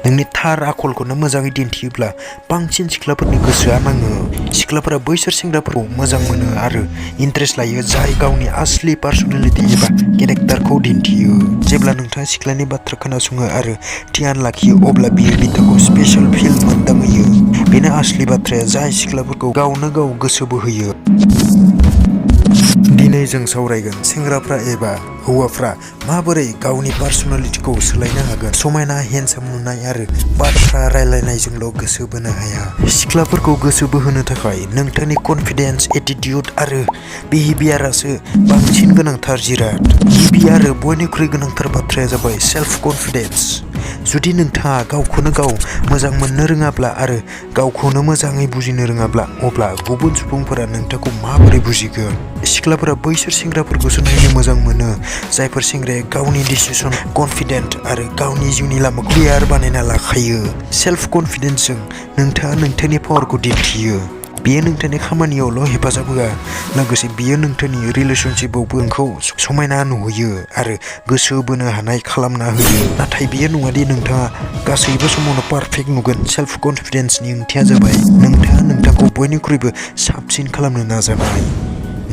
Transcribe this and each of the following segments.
नोंनि थार आखलखौनो मोजाङै दिन्थियोब्ला बांसिन सिख्लाफोरनि गोसोआ नाङो। सिख्लाफोरा बैसोर सेंग्राफोरखौ मोजां मोनो आरो इन्ट्रेस्ट लायो जाय गावनि आसलि पार्सनेलिटि एबा केरेक्टारखौ दिन्थियो। जेब्ला नोंथाङा सिख्लानि बाथ्रा खोनासङो आरो ध्यान लाखियो अब्ला बियो बिथांखौ स्पेशल फिल मोनदांहोयो। बेनो आसलि बाथ्राया जाय सिख्लाफोरखौ गावनो गाव गोसो बोहोयो। दिनै जों सावरायगोन सेंग्राफ्रा एबा हौवाफ्रा माबोरै गावनि पार्सनेलिटिखौ सोलायनो हागोन। समायना हेन्डसाम नुनाय आरो बाथ्रा रायलायनायजोंल' गोसो बोनो हाया। सिख्लाफोरखौ गोसो बोहोनो थाखाय नोंथांनि कनफिडेन्स, एटिट्युड आरो बिहेभियारासो बांसिन गोनांथार जिराद। गिबि आरो बयनिख्रुइ गोनांथार बाथ्राया जाबाय सेल्फ कनफिडेन्स। जुदि नोंथाङा गावखौनो गाव मोजां मोननो रोङाब्ला आरो गावखौनो मोजाङै बुजिनो रोङाब्ला अब्ला गुबुन सुबुंफोरा नोंथांखौ माबोरै बुजिगोन। सिख्लाफोरा बैसोर सेंग्राफोरखौसो नायनो मोजां मोनो जायफोर सेंग्राया गावनि डिसिसन कनफिडेन्ट आरो गावनि जिउनि लामाखौ क्लियार बानायना लाखायो। सेल्फ कनफिडेन्सजों नोंथाङा नोंथांनि पावारखौ दिन्थियो। बेयो नोंथांनि खामानियावल' हेफाजाब होआ, लोगोसे बेयो नोंथांनि रिलेशनशिपआवबो नोंखौ समायना नुहोयो आरो गोसो बोनो हानाय खालामना होयो। नाथाय बेयो नङादि नोंथाङा गासैबो समावनो पारफेक्ट नुगोन। सेल्फ कनफिडेन्सनि ओंथिया जाबाय नोंथाङा नोंथांखौ बयनिख्रुइबो साबसिन खालामनो नाजानाय।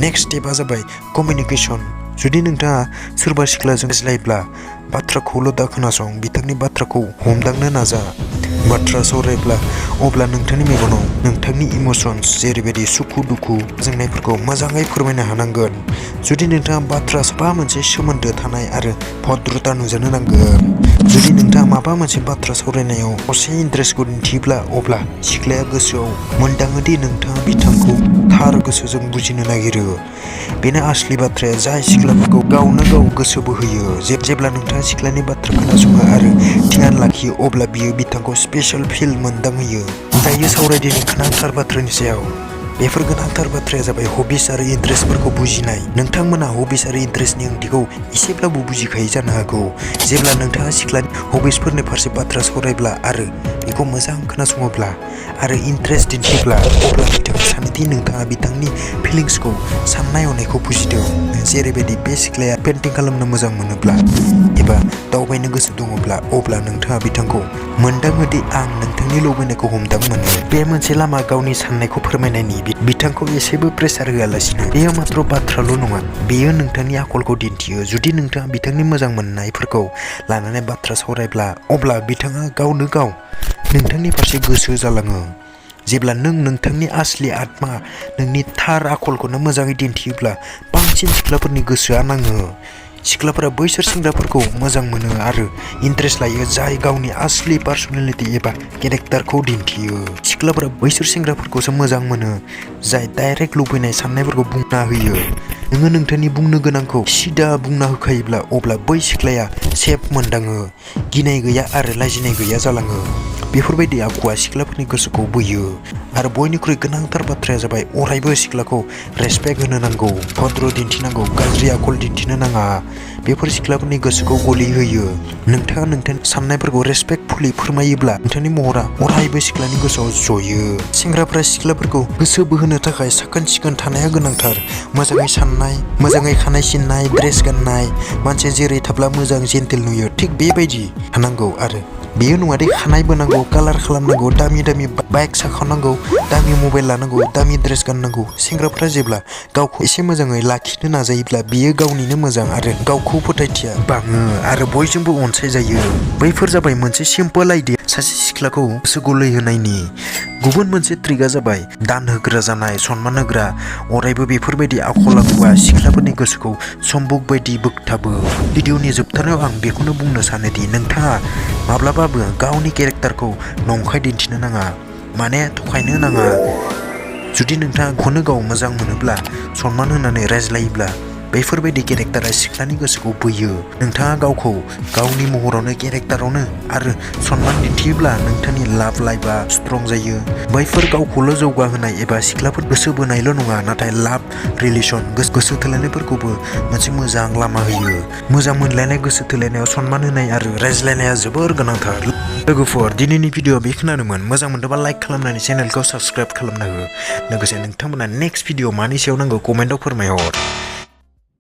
नेक्स्ट स्टेपआ जाबाय कमिउनिकेसन। जुदि नोंथाङा सोरबा सिख्लाजों रायज्लायब्ला बाथ्राखौल' दा खोनासं, बिथांनि बाथ्राखौ हमदांनो नाजा। बाथ्रा सावरायब्ला अब्ला नोंथांनि मेगनाव नोंथांनि इमसन्स जेरैबायदि सुखु दुखु जेंनाफोरखौ मोजाङै फोरमायनो हानांगोन। जुदि नोंथाङा बाथ्रा माबा मोनसे सोमोन्दो थानाय आरो भद्रता नुजानो नांगोन। जुदि नोंथाङा माबा मोनसे बाथ्रा सावरायनायाव असे इन्ट्रेस्टखौ दिन्थियोब्ला अब्ला सिख्लाया गोसोआव मोनदाङोदि नोंथाङा बिथांखौ थार गोसोजों बुजिनो नागिरो। बेनो आसलि बाथ्राया जाय सिख्लाफोरखौ गावनो गाव गोसो बोहोयो। जेब्ला नोंथाङा सिख्लानि बाथ्रा खोनासङो आरो ध्यान लाखियो अब्ला बियो बिथांखौ स्पेशल फिल मोनदांहोयो। दायो सावरायदिनि गोनांथार बाथ्रानि सायाव। बेफोर गोनांथार बाथ्राया जाबाय हबिस आरो इन्ट्रेस्टफोरखौ बुजिनाय। नोंथांमोना हबिस आरो इन्ट्रेस्टनि ओंथिखौ एसेब्लाबो बुजिखायो जानो हागौ। जेब्ला नोंथाङा सिख्लानि हबिसफोरनि फारसे बाथ्रा सावरायब्ला आरो बेखौ मोजां खोनासङोब्ला आरो इन्ट्रेस्ट दिन्थिब्ला अब्ला बिथाङा सानोदि नोंथाङा बिथांनि फिलिंसखौ साननाय हनायखौ बुजिदों। जेरैबायदि बे सिख्लाया पेन्टिं खालामनो मोजां मोनोब्ला एबा दावबायनो गोसो दङब्ला अब्ला नोंथाङा बिथांखौ मोनदाङोदि आं नोंथांनि लुबैनायखौ हमदां मोनो। बे मोनसे लामा गावनि साननायखौ फोरमायनायनि। बिथांखौ एसेबो प्रेसार होआलासिनो। बेयो मात्र बाथ्राल' नङा, बेयो नोंथांनि आखलखौ दिन्थियो। जुदि नोंथाङा बिथांनि मोजां मोननायफोरखौ लानानै बाथ्रा सावरायब्ला अब्ला बिथाङा गावनो गाव नोंथांनि फारसे गोसो जालाङो। जेब्ला नों नोंथांनि आसलि आत्मा, नोंनि थार आखलखौनो मोजाङै दिन्थियोब्ला बांसिन सिख्लाफोरनि गोसोआ नाङो। सिख्लाफोरा बैसोर सेंग्राफोरखौ मोजां मोनो आरो इन्ट्रेस्ट लायो जाय गावनि आसलि पार्सनेलिटि एबा केरेक्टारखौ दिन्थियो। सिख्लाफोरा बैसोर सेंग्राफोरखौसो मोजां मोनो जाय डाइरेक्ट लुबैनाय साननायफोरखौ बुंना होयो। नोङो नोंथांनि बुंनो गोनांखौ सिदा बुंना होखायोब्ला अब्ला बै सिख्लाया सेफ मोनदाङो, गिनाय गैया आरो लाजिनाय गैया जालाङो। बेफोरबायदि आखुआ सिख्लाफोरनि गोसोखौ बोयो। आरो बयनिख्रुइ गोनांथार बाथ्राया जाबाय अरायबो सिख्लाखौ रेसपेक्ट होनो नांगौ, भद्र दिन्थिनांगौ, गाज्रि आखल दिन्थिनो नाङा। बेफोर सिख्लाफोरनि गोसोखौ गलि होयो। नोंथाङा नोंथांनि साननायफोरखौ रेसपेक्टफुली फोरमायोब्ला नोंथांनि महरा अरायबो सिख्लानि गोसोआव जयो। सेंग्राफोरा सिख्लाफोरखौ गोसो बोहोनो थाखाय साखोन सिखोन थानाया गोनांथार। मोजाङै साननाय, मोजाङै खानाय सिननाय, ड्रेस गाननाय, मानसिया जेरै थाब्ला मोजां जेन्टेल नुयो थिग बेबायदि थानांगौ। आरो बेयो नङादि खानाय बोनांगौ, कालार खालामनांगौ, दामि दामि बाइक साखावनांगौ, दामि मबाइल लानांगौ, दामि ड्रेस गाननांगौ। सेंग्राफ्रा जेब्ला गावखौ एसे मोजाङै लाखिनो नाजायोब्ला बियो गावनिनो मोजां आरो गावखौ फोथायथिया बाङो आरो बयजोंबो अनसायजायो। बैफोर जाबाय मोनसे सिम्पोल आइडिया सासे सिख्लाखौ गोसो गलै होनायनि। गुबुन मोनसे ट्रिकआ जाबाय दान होग्रा जानाय, सनमान होग्रा। अरायबो बेफोरबायदि आखल आखुआ सिख्लाफोरनि गोसोखौ सम्बुक बायदि बोगथाबो। भिडिअनि जोबथारनायाव आं बेखौनो बुंनो सानोदि नोंथाङा माब्लाबाबो गावनि केरेक्टारखौ नंखाय दिन्थिनो नाङा, माने थगायनो नाङा। जुदि नोंथाङा गावखौनो गाव मोजां मोनोब्ला, सनमान होनानै रायज्लायोब्ला बेफोरबायदि केरेक्टारा सिख्लानि गोसोखौ बोयो। नोंथाङा गावखौ गावनि महरावनो, केरेक्टारावनो आरो सनमान दिन्थियोब्ला नोंथांनि लाभ लाइफआ स्ट्रं जायो। बैफोर गावखौल' जौगाहोनाय एबा सिख्लाफोर गोसो बोनायल' नङा, नाथाय लाभ रिलेसन, गोसो थोलायनायफोरखौबो मोनसे मोजां लामा होयो। मोजां मोनलायनाय, गोसो थोलायनायाव सनमान होनाय आरो रायज्लायनाया जोबोर गोनांथार। लोगोफोर, दिनैनि भिडिअआ बेखिनियानोमोन। मोजां मोनदोंबा लाइक खालामनानै चेनेलखौ साबस्क्राइब खालामना हो। लोगोसे नोंथांमोना नेक्स्ट भिडिअ मानि सायाव नांगौ कमेन्टआव फोरमायहर।